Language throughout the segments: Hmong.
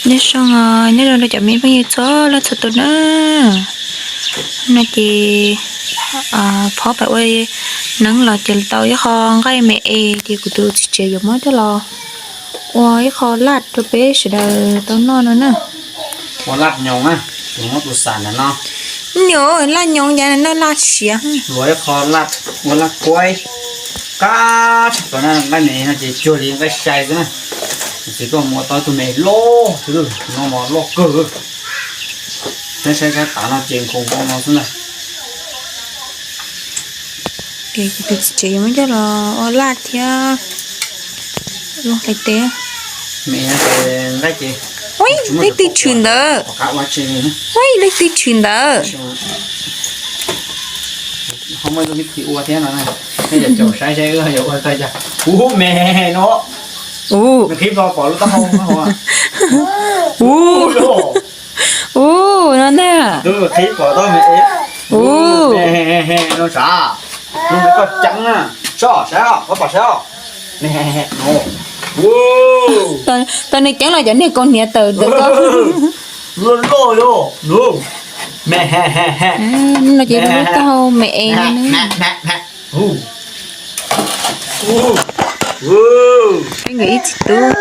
Nyob zoo, nyob zoo rau cov me phooj ywg txhua leej txhua tus na. No ces phob pais ua neeb los ces tau ib qho nqaij me es ces kuv tus txiv tsev yuav muab coj los ua ib qho laj rau peb sawv daws tau noj no na. Ua laj nyoos na, tus muab tus xam ntawm no. Nyob laj nyoos cas noj laj siav. Luag ib qho laj, ua laj kuaib. Kab tshaj plaws na, nqaij me no ces cuag li nqaij sai xwb na. Tus txiv tuaj muab tau tus me loj xwb, no mas loj kawg. Saib saib sab tav no ces nkaus npaum no xwb na. Ces kuv tus txiv tsev yuav muab coj los ua laj thiab. Ua qe teb. Ua leej twg tshwm ntawd? Ua leej twg tshwm ntawd? Ho muaj ib tug me thiv ua thiab no, nej caum saib saib wb yuav ua tau cas. Ub, me no. Ub, me qhib pom lub taub hau no. Ub, ub, no ntag. Ub, me qhib pom tau me. Ub, no sav. No koj ceev na. Saib, saib, koj pom saib. Tau nws ceev los cov niag kaus hniav tawm ntawm koj. Loj loj yom, me. No ces lub taub hau me es no. Peb nkawd ib txiv tub.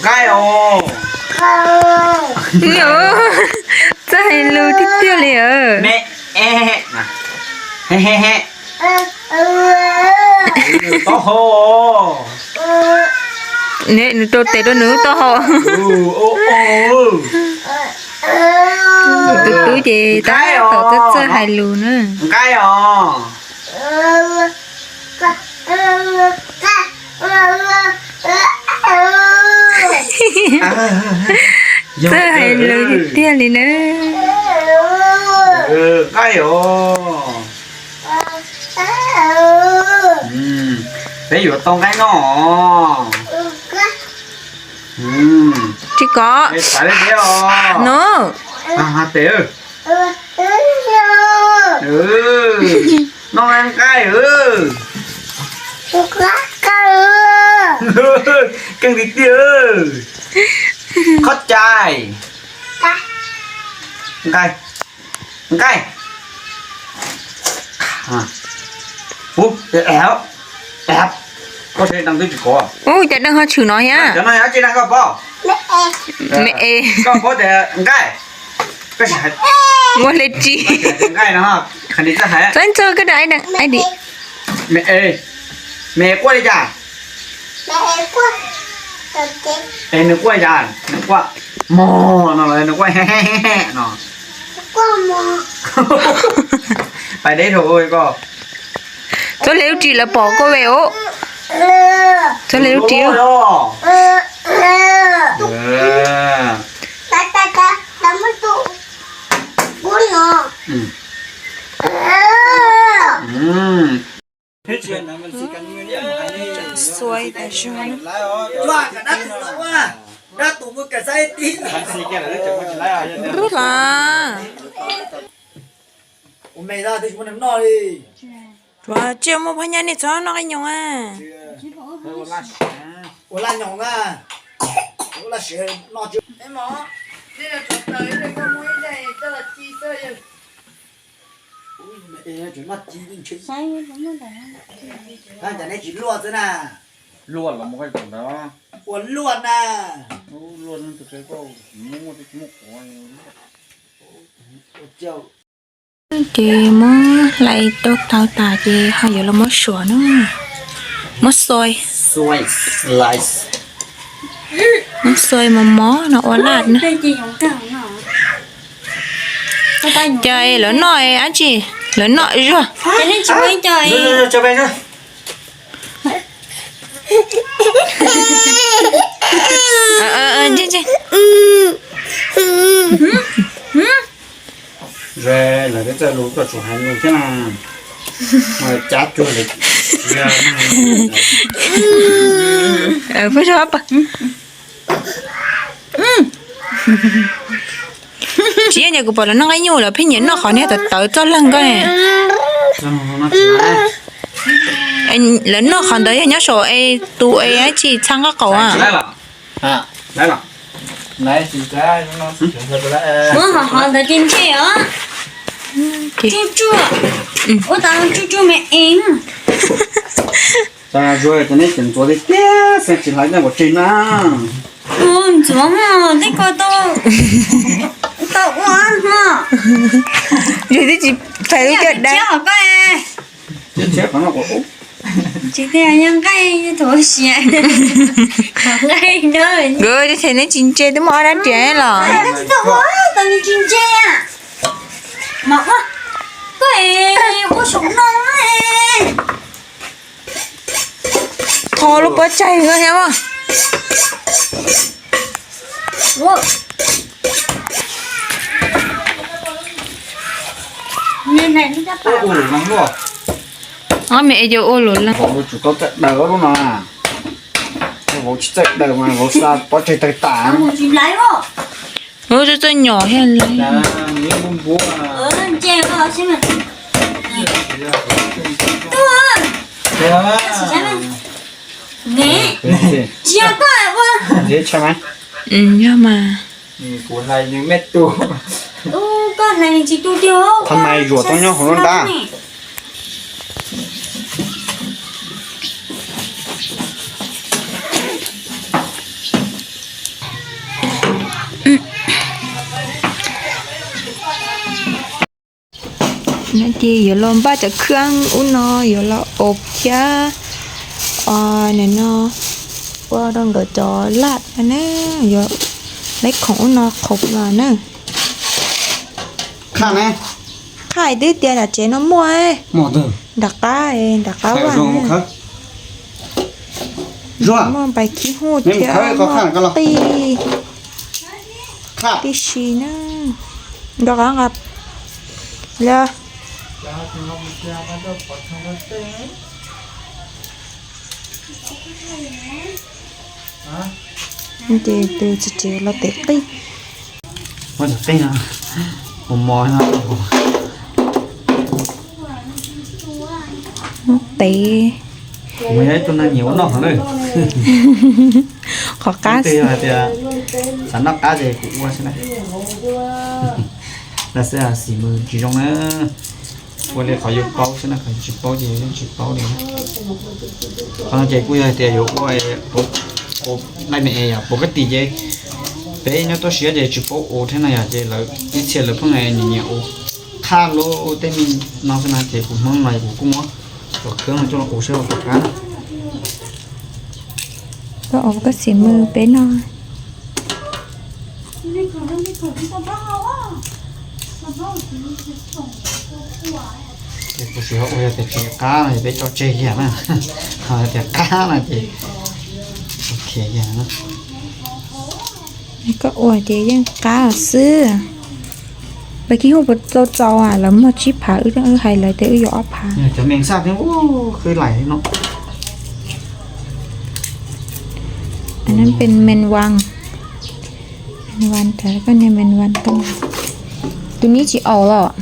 Nqaij os. Txawj hais lus tiag tiag li. Nws rau tes rau nws lub taub hau. Tus tub ces tab tom txawj txawj hais lus na. Nqaij os. Txawj hais lus tiag tiag li na. Nqaij os. Peb yuav tau nqaij noj os. Tsis kov. No. Tes. Noj nqaij. Keej tiag tiag. Qhov cai. Nqaij. Nqaij. Ub, koj saib deev twb tsis kov. Ub, cov deev ho tshwm no thiab. Cov no tsis deev koj paub. Me es. Koj paub tias nqaij. Muaj le tsis. Nqaij no, qhov ntawd txawj hais. Txawj txawj koj deev ai di. Me es. Me quaj li cas? Es nws quaj li cas? Nws quaj mog no los nws quaj he he no? Pais deb rau koj. Txhob hle lub ris lawv pom koj ve os. Txhob hle lub ris. Xuav tas zog. Rub los. Tsuav tsiaj muaj phab nyaj nej txhob noj nqaij nyoos a. Cas neb tsis luaj xwb na. Luaj los mus ntawd. Ua luaj na. Luaj tus tsev koj muaj muaj tsis muaj quav. Ces muab hlais rau tau tas ces ho yuav los muab suav na. Muab xoi. Muab xoi mos mos no ua laj na. Ces lawv noj dab tsi? Lawv noj zog. Lawv twb txawj lus koj tsum hais lus thiab na. Cav cuag ntawd. Tsis yog, kuv pom lawv noj nqaij nyuj lawv pheej nyiam noj qhov niag tawv tawv txoj leeg koj ne. Lawv noj qhov ntawd yog nyob saum es tus es dab tsi txhab nqaj qaum a? Muab hov hov ntawd ces ntse os. Tsuj tsuj, ua tau tsuj tsuj me es. Zuag cov neb tseem ntxuav tiag tiag, xeeb tsis hlais nyob pov tseg na. Ntxuav tej ko tau ua no. Yus twb tsis pais lub caj dab. Tsis tias yog nqaij thaum siav, nqaij no. Nkawd ces neb tsis ntse twb muaj ob dab riam los. Tsis ntse, mas ua, koj ua saum no. Tho lub pob tsaig no thiab mas. Ob me es yuav ua luam leej. Vauv tsis txawj daws mas vauv xa pob tsaig tawg tas. Vauv txawj txawj nyom thiab li. Yog mas. Thaum nais zuam tau nyob hauv lub dab. No ces yuav los npaj cov khab ub no yuav los ob thiab, nim no ua rau nkawd cov laj na, yuav lab khoom ub no qhov los na. Qhaj twb tias nram tsev no muaj, nram qab, nram qab vaj. Muaj npais khib huj thiab muaj qij tib si na. Nqa qab nqa lawm. Ces tus txiv tsev los tev qij. Muab cov qij no, mos mos no. Muab tev. Kuv yog ib tug neeg nyiam ua noj heev na. Qhov qab xwb. Yog hais tias xav noj qab ces kuv ua xwb na. Tab sis xim mws tsis zoo na. Ua li qhov yus paub xwb na, qhov yus tsis paub ces yeej tsis paub li. Qhov no ces kuj yog hais tias yuav ua, ua laij me es yom, puas kab tis ces peb nyob toj siab ces tsis paub ua thiab no yom, ces lawv ib txhia lawv pheej nyiam nyiam ua qhaj lub tej me no xwb na, ces kuv Hmoob no kuv kuj muab cov khab no coj los ua saib ua qhov qab na. Koj ua koj xim mws peb noj. Ces kuv tsis ua yog tias tsis qab no ces peb tso tseg kiag na, ho yog tias qab no ces ok kiag na. Koj ua ces yeej qab xwb. Pab khib huj puas tau txaus, lawv muag tsib phav, wb hais lawv tias wb yuav ob phav. Cov me xaj thiab, qhwv laim no. Anab pes mes vas, mes vas tas koj niag mes vas tau. Tus nib tsis aus los.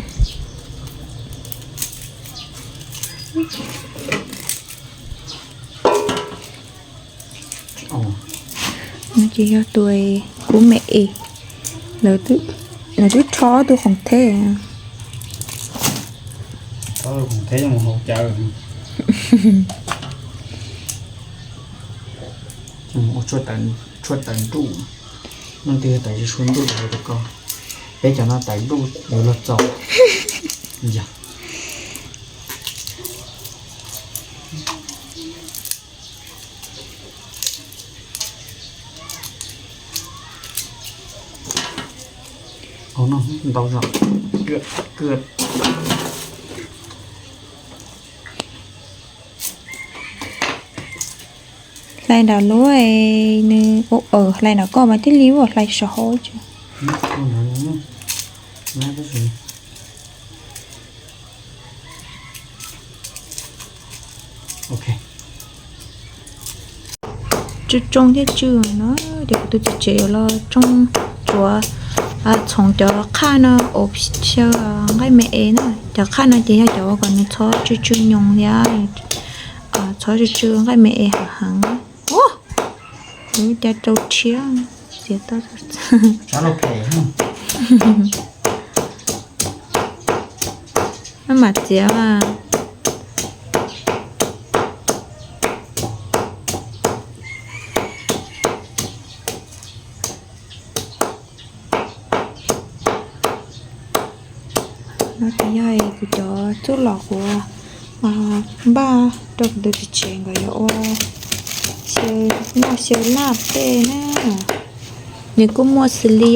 No ces yog tus kub me es, lawv twb rho tus khoom theb. Ua tshuaj tawv nruj, leej twg tawv tsis tshua nruj los ko, peb cov no tawv nruj yuav luag txaus. Yog. Ntau zog, kw. Hlais nram lub, nws hlais nram koj mas thiaj li ua hlais saum hauv. Tsw tsoo thiab tsw no, ces kuv tus txiv tsev yuav los tsoo, tsuav, txhoov cov qhaj no ua xyaw nqaij me es na. Cov qhaj no ces yog cov uas kom nws txhob tsw tsw nyoos thiab Thov tsw tsw nqaij me es hav heev. Ua, lub cas rau tshiab, txiav tau. Maj mam txiav mas. No ces yog kuv cov txuj lom kuv npaj rau kuv tus txiv tsev nkawd yuav ua xyaw noj xyaw laj tej na. Nws kuj muaj xws li,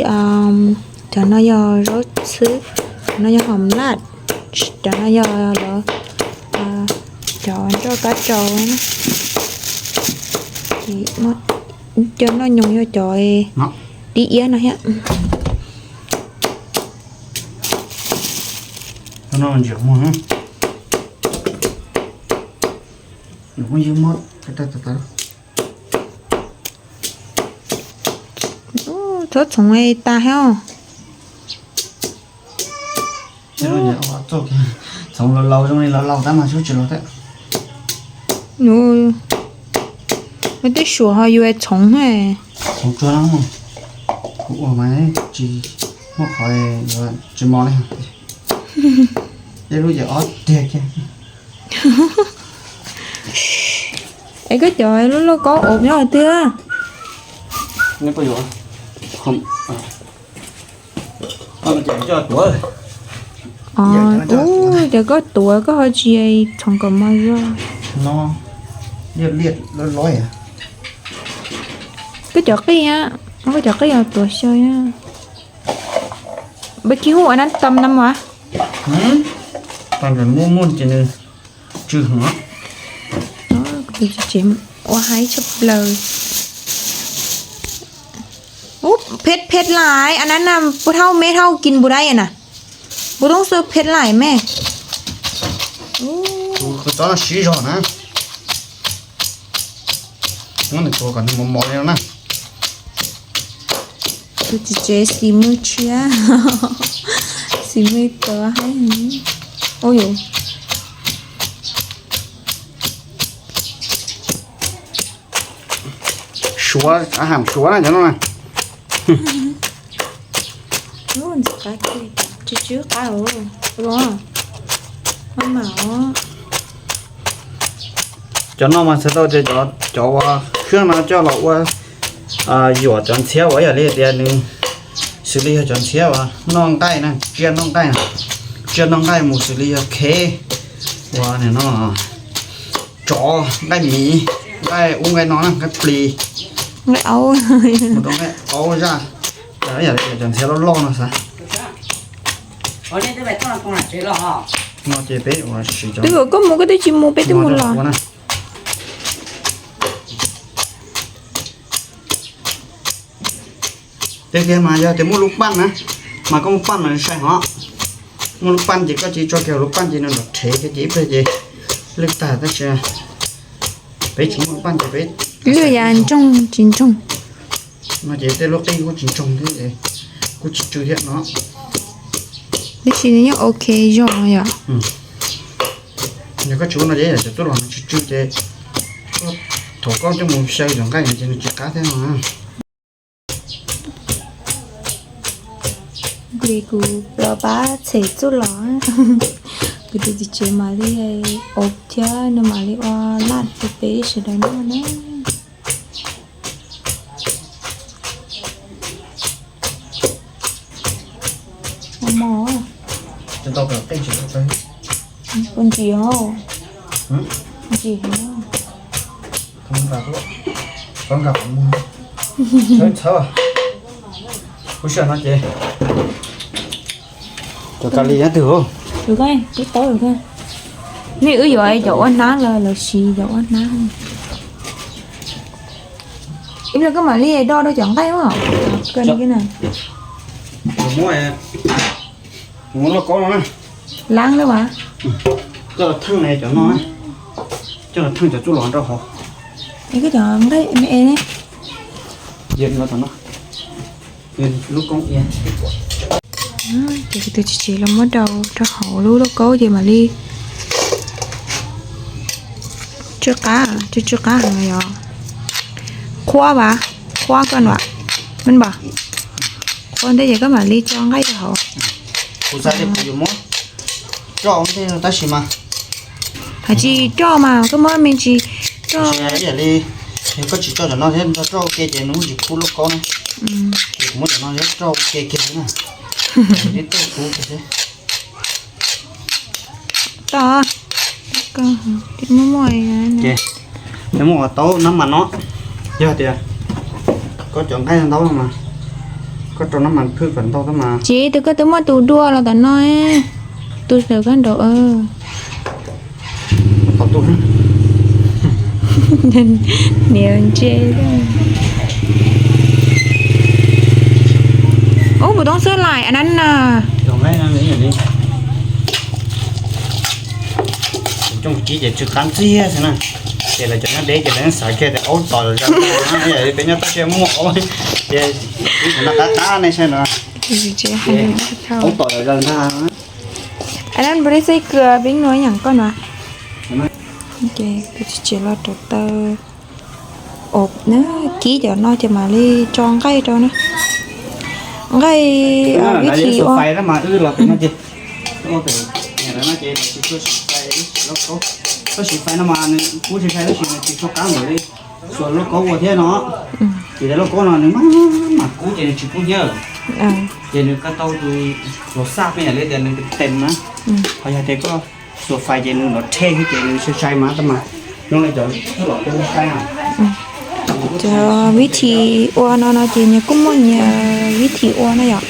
cov no yog zaub txhwb, cov no yog hom laj, cov no yog lawv cov nroj kab rau na. Cov noj nyoos yog cov dib iab no thiab. Txhob txhoov tas thiab. Txhoov laus laus zoo li laus laus tab mas tsis laus thiab. Nws tej suav ho yuav txhoov. Txhoov tsuag no, kuv ua mas tsis muaj qhov tsis mos li. Tej lub ces ob tiag kiag. Es koj cov lub lauj kaub ua nyob twg? Ub, ces koj tuav koj ho tsis txhoov kom mos zog. Koj cov qij, koj cov qij tuav xyaw. Npaj kib hu ua nab tom na mas. Muaj muaj ces nws tsw heev. Ua haib tshaj plaws. Ub, phem phem lais, a nab na, pub thauj me thauj kis npus dai na. Pub toob xwb phem lais me. Tus txob no siv zog na. Muab nws tuav kom nws mos mos li no na. Tus txiv tsev xis mws tshiab, xis mws tuav haib. Ub yus. Suav, a ham suav na cov no na. Tsw tsw qab, maj mam. Cov no mas txhais tau tias cov uas khwb no coj los ua yuam cov ntxhiab uas yog li tias nws xws li yog cov ntxhiab uas noj nqaij na, tsiaj noj nqaij, tsiaj noj nqaij mus xws li yog kheb, uas nim no tsov, nqaij miv, nqaij ub nqaij no na, nqaij plis, nqaij aub, nqaij aub zaj, yog li tias cov ntxhiab loj loj no xav. No ces peb ua siv cov, twb koj mus koj twb tsis mus peb twb mus los. Tiag tiag mas yog tias muaj lub paj na, mas koj muaj paj mas sai hov. Muaj lub paj ces koj cia tso kiag lub paj ces nws nrov rhev kiag ces ib pliag ces lwj tag tab sis peb tsis muaj lub paj ces peb lwj ya ntsoog tsis ntsoog. No ces tej lub qij kuj tsis ntsoog thiab, kuj tsis tsw thiab no. Tab sis nws yeej ok zog yom. Yog koj tsis ua no ces yam cov tub los nws tsw tsw ces thaum koj coj mus xyaw cov nqaij no ces nws tsis qab thiab no. Kuv los pab txhem txuj lom, kuv tus txiv tsev mam li ua thiab nws mam li ua laj rau peb sawv daws noj na. Mos mos. Kuv ntsim os. Ntsim heev. Kuv sawv no ces cov ka li nyob twg? Nej wb yuav cov ua hnab los lawv siv cov ua hnab. Ib pliag koj mam li do rau cov nqaij os. Muab, muab lauj kaub no na. Lab lawm as. Coj los theej cov no na. Coj los theej cov txuj lom rau hauv. Es koj cov nqaij me es ne. Ces kuv tus txiv tsev los muab rau rau hauv lub lauj kaub ces mam li tso. Tsw qab, tsw tsw qab heev yog. Qhuav vas, qhuav koj nua, me npam. Qhuav ntej ces koj mam li tso nqaij rau hauv. Hais tsis roj mas koj muab me ntsis roj. Yog koj tsis roj cov no thiab nrog roj ua ke ces nws muaj tsis kub lauj kaub na. Ces kuv muab cov no thiab roj ua ke kiag xwb na. Tau, muaj muaj. Ces muab ua tau nab mas no, yog tias koj cov nqaij ntau no mas koj rau nab mas phwj kom ntau tab mas. Tsis, tus koj twb muaj tus dua los tom no, tus ntawm koj nraud. Niam ntse. Ub, puas toob xwb lais a nab na. Cov nqaij no li, cov coob tsis ces tsw qab ntxiag xwb na. Ces lawv cov nyob deb ces lawv xav kiag tias aub tom zom zaws ntag, peb nyob toj siab muaj aub ces ib tug no qab qab nej saib no. Aub tom zom zaws ntag. A nab, npua li xib kws peb nua ib yam koj no. Ces kuv tsis tsev los rau taw. Os, kib cov no ces mam li tso nqaij rau na. Nqaij, vib thi ua. Tab sis fais no mas nws kub sai sai tab sis nws tsis tshua qab npaum li xuas lauj kaub ua thiab no. Vim tias lauj kaub no nws maj mam kub ces nws tsis kub hnyiab. Ces nws ka tau tus los xaj peb yam li tias nws tes na. Ho yog tias koj xuas fais ces nws los rhe xwb ces nws sai sai mas tab mas zoo li cov los sai. Cov vib thi ua no no ces nyias kuj muaj nyias vib thi ua na yom.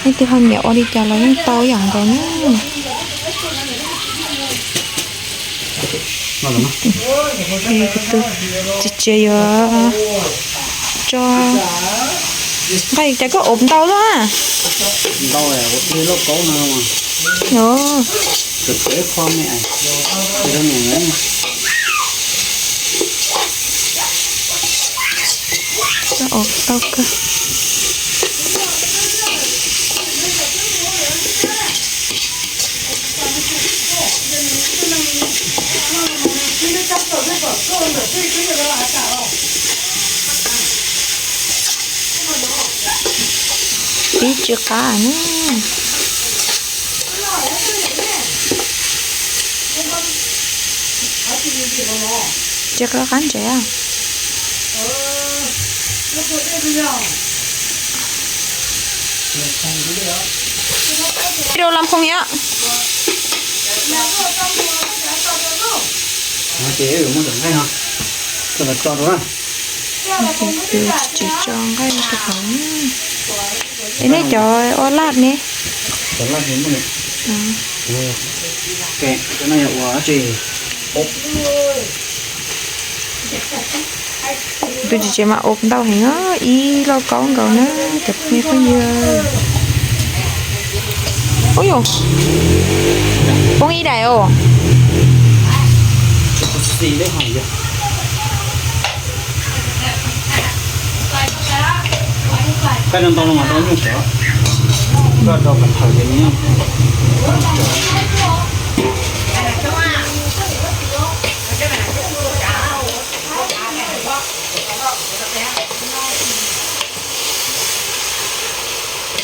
Leej twg ho nyiam ua li cas los yeej tau ib yam nkaus na. Tsis tsev yuav tso nqaij cas koj ua ntau lawm. Ntau, ua lauj kaub no. Ua tau kawg. Pib tsw qab na. Tsw qab qab ntsev. Rau lam phoo yom. Ces muab cov nqaij no tso rau na. Tsis tso nqaij rau hauv. Es nej cov ua laj ne? Cov no yog ua tsi? Tus tsis tsev mas ua ntau heev, ib lauj kaub nkaus na cov me phooj ywg. Ub yus, poob ib daim os. Koj rau ntau no mas rau nyuj sawv, koj rau kom thaws ces nws yeej.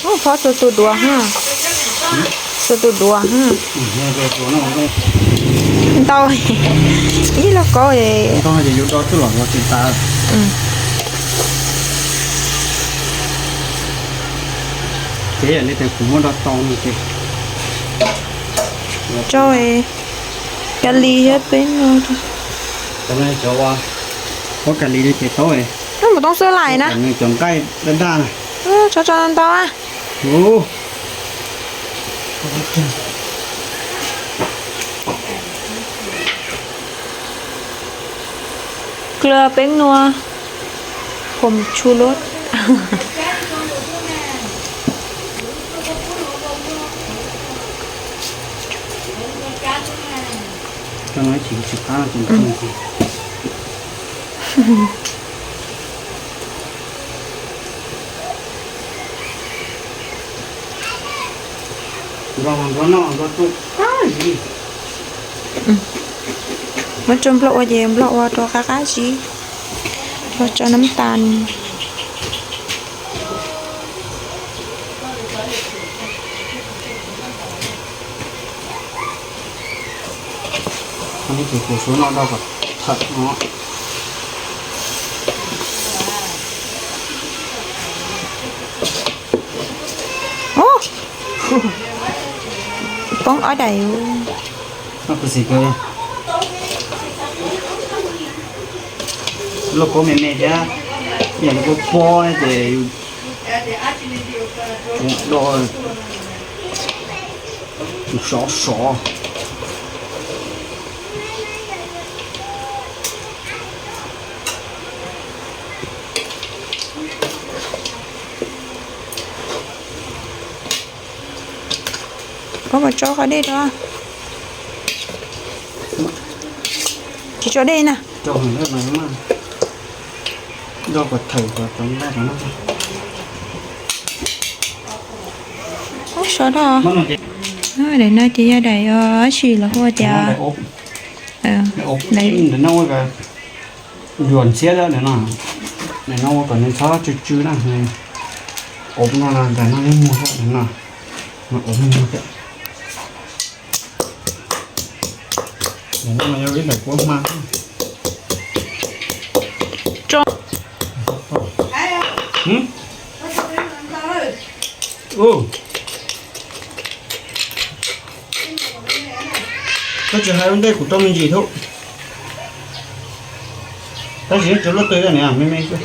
Ub, phob txua tus duav ha, txua tus duav ha. Ntau, ib lauj kaub. Ces yus do twb los los tsis tas. Ces yam li tias kuv muab do tau no ces tso kav li thiab peb no. Cov ua kav li no ces tau. Nws mus toob xwb lais na. Nws cov nqaij daj daj na. Tso tso ntau a. Klw peeb nua, hom tshu lub. Nrog nrog noj nrog tuj qab zis. Muab rau nplooj ua ces nplooj ua rau qab qab zib, ua tso nab tas. Poob ob daim. Lub kua me me thiab, yog lub kua pob ces yus do sov sov. Koj mus tso qhov dej rau. Tsis tso dej na. Ub, sov dhau. Daim no ces yog daim ib txhis los hu tias, daim no yuam ntxhiab no, daim no ua kom nws txhob tsw tsw na. Ov no, daim no yeej muag thiab, daim no, ov muag thiab. Daim no yog ib daim kua hma. Koj tsis hais ua ntej kuv rau me ntsis thiab. Tab sis cov lub twg niam me me xwb.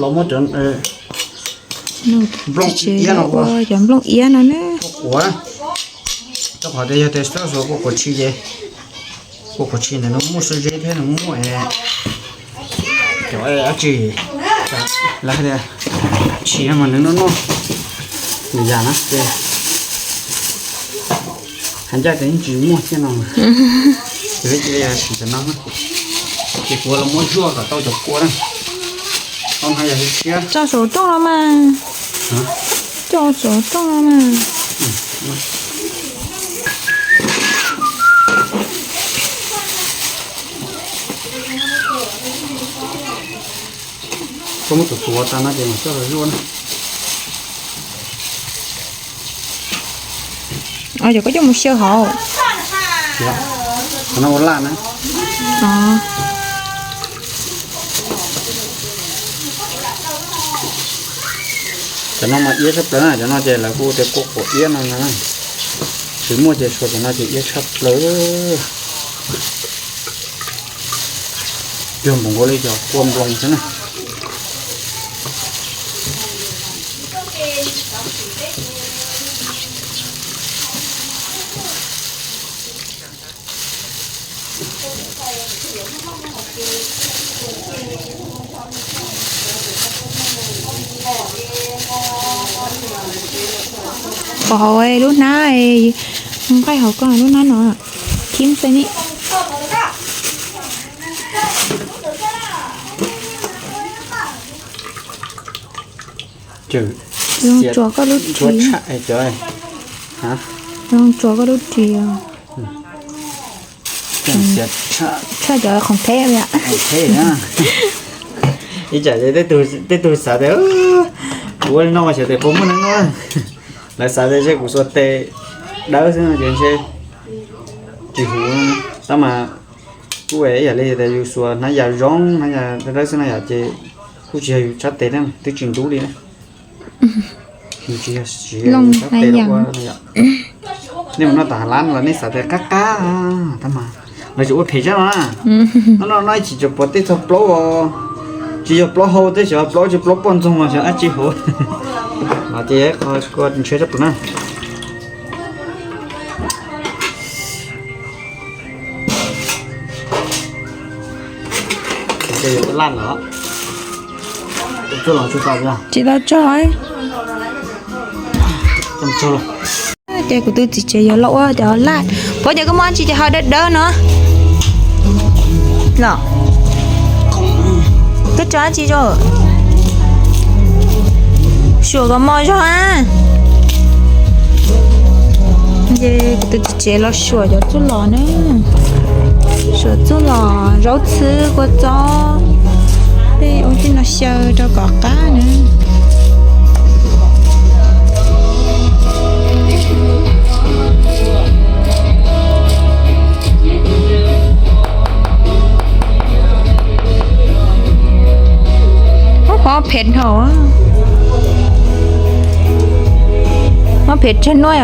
Los muab cov nplooj iab no ua, cov nplooj iab no na. Quav quav, rau qhov tias yog tias txhob xuas kua quav tshis ces, kua quav tshis ntawm no muaj xub zeb thiab nws muaj cov dab tsi, lawv hais tias tshis mas nws noj noj nws yam na ces hais ncaj tias yeej tsis muaj thiab no. Ces peb cia li siv cov no na, ces kuv los muab zuaj kom tau cov kua na. Tau no yog hwj siab. Tso saum rooj no mas. Tso saum rooj no mas. Koj muab tus tuav tas no ces mam coj los zuaj na. Ces koj coj mus xyaw hauv. Qhov no ua laj na. Cov no mas iab tshaj plaws na, cov no ces lawv hu tias kua quav iab no na. Tsis muaj ces suav cov no ces iab tshaj plaws. Yog npaum nkaus li cov kua nploos xwb na. Pov hauv lub hnab, nqaij hauv koj lub hnab no, thib xwb ne. Zoo tsuas koj lub ris. Zoo tsuas koj lub ris. Tshaj cov khoom theb li. Ib tsam tej tug xav tias kuv ua li no mas xyov tes puas muaj neeg noj. Lawv xav tias ntshe kuv xuas tes dawb xwb no ces ntshe tsis huv. Tab mas kuj ib yam li tias yus xuas hnab yas zoo, hnab yas dawb xwb no yom, ces kuj tsis yog yus tshab tes na, twb tsis ntub li na. Tsis yog tshab tes los ua no yom. Nej mus noj tom hav lab los nej xav tias qab qab, tab mas lawv tsis ua phem zaj no na. No no no ib chim tseem pom tej txog plaub os, tsis yog plaub hau tej, xyov plaub tsis plaub poj ntxoog los xyov dab tsi hauv. No ces qhov kua ntshiab tshaj plaws na. Laj lawm. Tsis tau tso. Ces kuv tus txiv tsev yuav los ua cov laj. Puas cov koj muab tsis ces ho dawb dawb no. Los, koj tso dab tsi rau? Suam kom mos zog a. Ces kuv tus txiv tsev los suam cov txuj lom na, suam txuj lom, zaub txhwb, kua txob, tej ua tej no xyaw rau kom qab na. Ub, pom phem dhau, pom phem tshaj nuaj.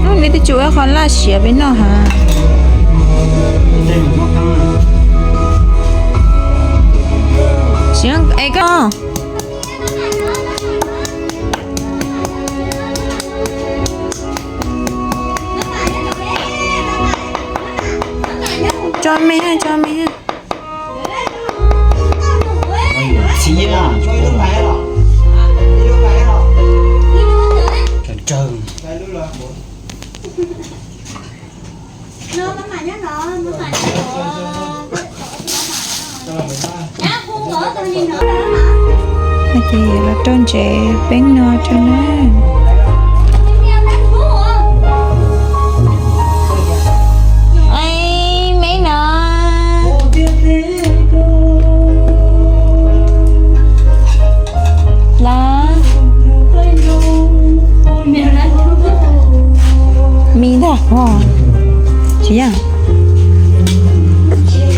Hnub no twb tsis ua qhov laj siav peb noj ha. Es koj tso me, tso me. Ces los rau ntsev peeb no rau na. Ai, me no. Los, me ntag, tsis yog. Txiv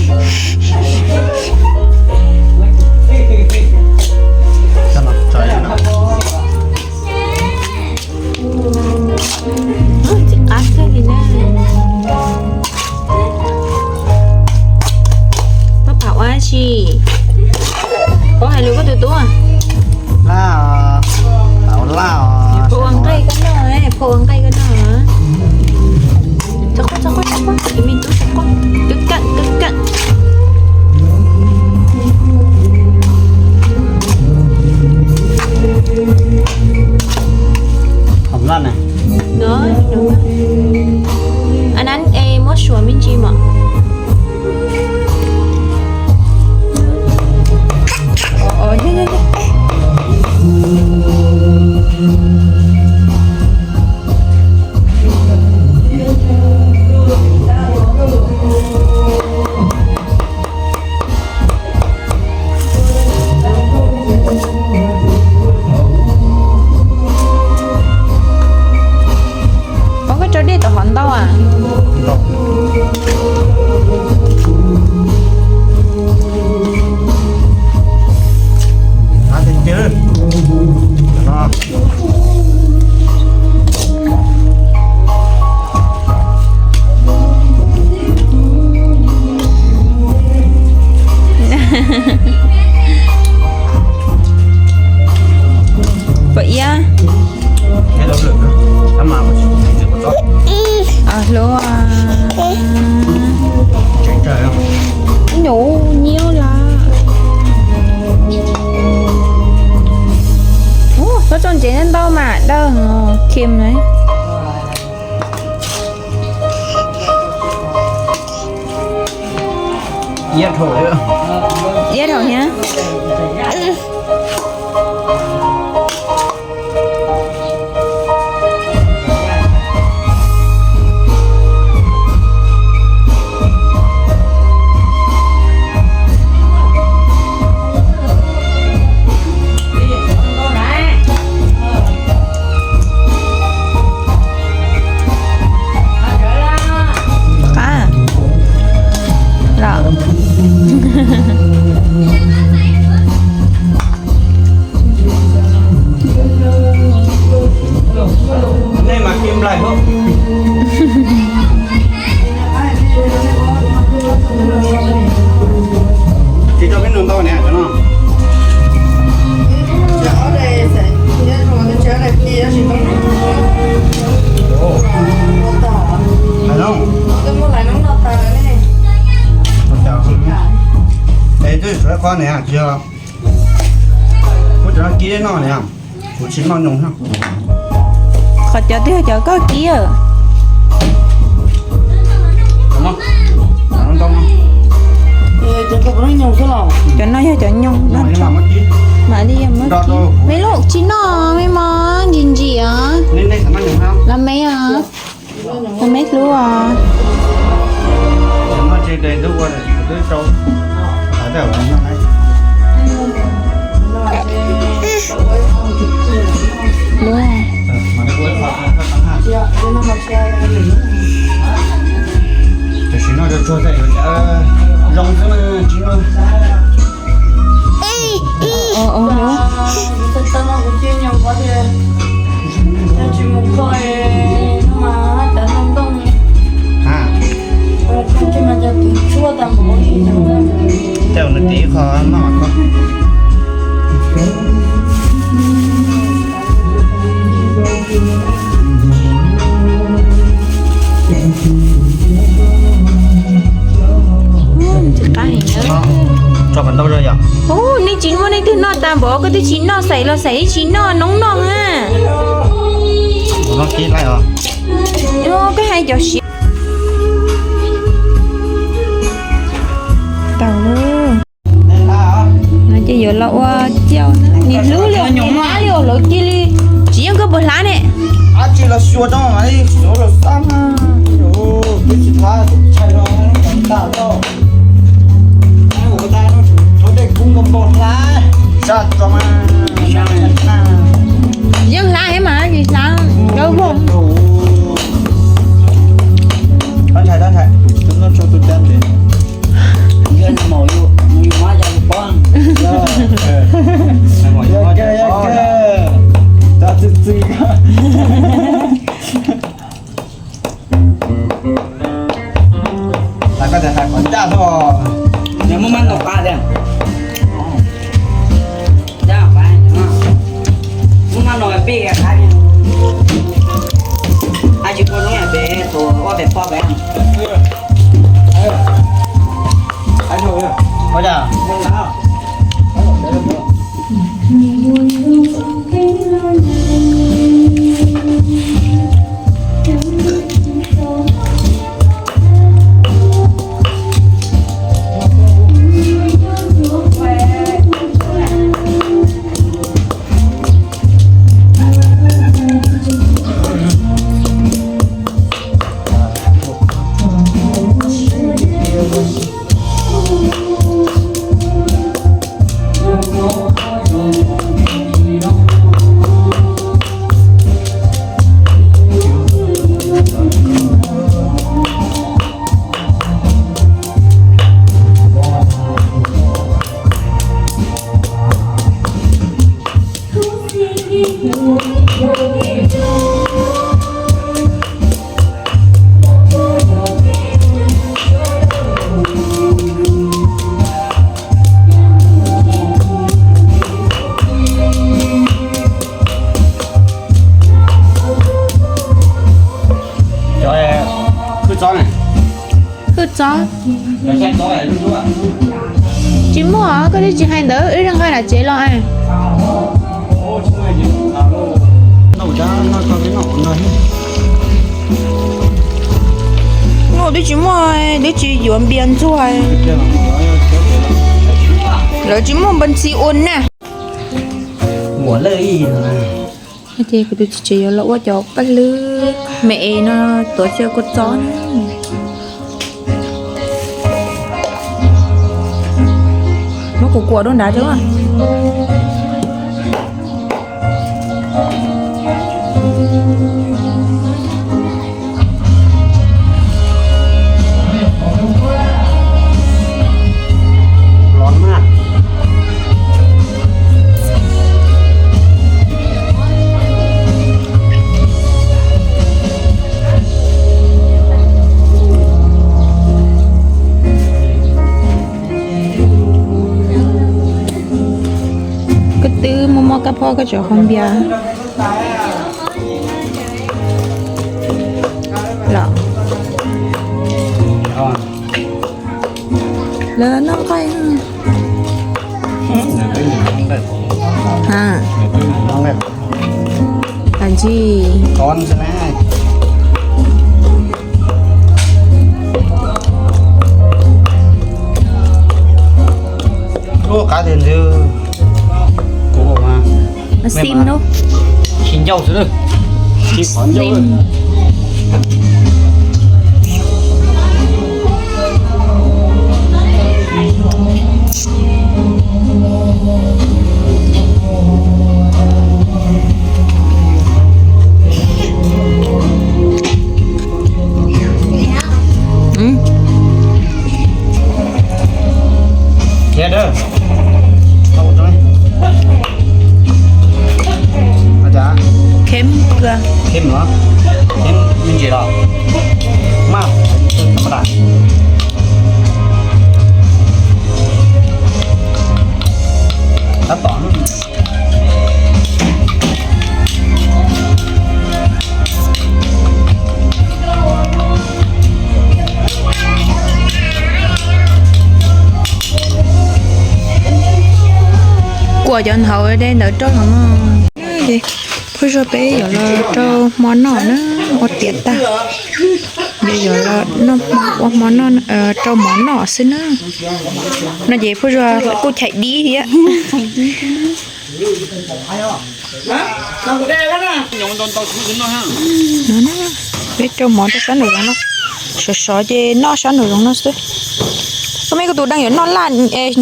qab kawg li na. Koj pom ua si, koj hais lus koj tus tub. Laj, laj, phua ua nqaij koj noj, phua ua nqaij koj noj. Txhob quaj, txhob quaj, txhob quaj, me tub txhob quaj, kawg kawg kawg kawg. Hom laj na. Anab es muab suav me ntsis mas. Ua koj tso dej tom hov ntau a? Pom iab. Hlub, nyuj nyiab lawm. Ub, koj tso ntsev ntau mas dawb, khem na. Iab dhau thiab. Qab los. Tsuav qhov niam, kuv cov no kib noj niam, kuv tsis noj nyoos. Qhov cov twg yog cov koj kib? Cov no yog cov nyoos, mam li muab kib. Me lub tsis noj, me mos ntsim ntsim os. Los me os, los me hlub os. Tam sim no tsuag tsuag xwb, zoo xwb mas tsis noj. Tej nws tiv qho noj ko. Tso kom ntau zog yom. Ub, nej tsis muaj leej twg noj tag npaum koj twb tsis noj, xaim los xaim tsis noj, noob noj a. Koj hais cov siav. Tau, no ces yuav los ua cauj na, nws hlub li, nws hlab li os, lawv cia li. Tsis yeej koj puas hlab ne? Yeej hlab thiab mas, tsis hlab, kawg vog. Muab mab no pab thiab. Muab mab no pib qab, tsis pub noob yam pem tus ob pem pob pem. Cov khwb txob ne? Khwb txob. Tsis muaj, koj twb tsis hais ntawd, wb nqa nram tsev los. Noj twb tsis muaj, twb tsis yuav npias ntxuag. Lawv tsis muaj npas ntxhi ua na. Ces kuv tus txiv tsev yuav los ua cov paj hlwb me es no tuav xyaw kua txob na. Muab kuv kuam dua nrad tso. Koj twb muaj mob kab phob koj tseem qhuav npias los? Lawv noj nqaij. Tov xwb na. Lub qab tiag ntxwv. Kuv mas xim no. Xim ncauj xwb na. Xim qhov ncauj. Khiav rau. Khiav. Khiav los. Khiav me ntsis los. Maj. Tab tom. Kuam cov hauv dej ntawd rau los no. Ces phooj ywg peb yuav los rau hmo noj na, ua tiav tag. Yuav los noj hmo, ua hmo noj, rau mov noj xwb na. No ces phooj ywg kuj chais dib thiab. Peb rau mov rau sab nraum zoov no, sov sov ces noj sab nraum zoov no xwb. Koj me koj tus deej yuav noj laj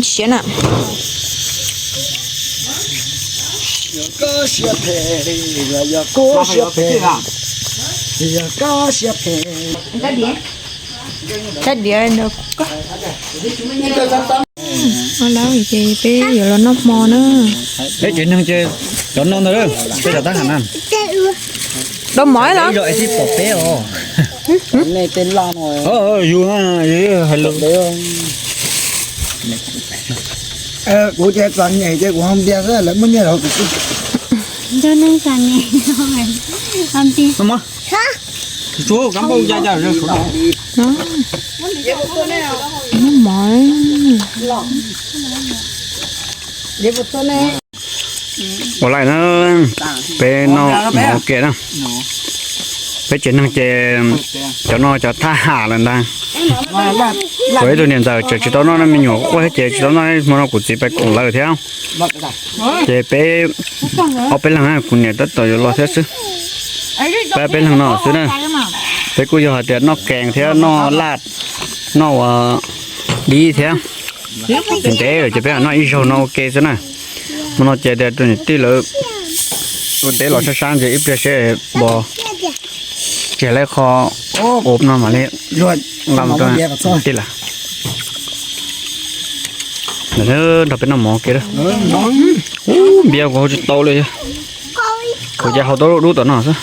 siav na. Tab diav ntawd. Ua lawm ces peb yuav los noj hmo na. Peb tsev neeg ces cov no ntag, peb cov tab ham na. Dau mov los? Yus, kuv ces txom nyem ces kuv ho npias xwb, lawv muab nyiaj rau kuv. Noj mov. Ua lawm na, peb noj mov ua ke na. Peb tsev neeg ces cov no cov thab ham lawm ntag. Tsuas ib tug niam ntxawm tseem tsis tau noj, me nyuam quaj thiab ces tsis tau noj, hmo no kuv txiv pais koom lawv thiab. Ces peb ob peb leeg, kuv niam tab tom yuav los thiab xwb. Peb peb leeg no xwb na. Peb kuj yog hais tias noj kees thiab noj laj, noj ua dib thiab. Ntev ntev ces peb noj ib zaug no ua ke xwb na. Hmo no ces tias tus niam tij lawv ua teb los sab sab ces ib pliag seb pos tsis hais lawv qho ua no mam li nqa mus rau tij lawm. Nrog peb noj mov ua ke. Ub, npias kuv haus tsis tau li. Kuv ces haus tau lub dub tom no xwb.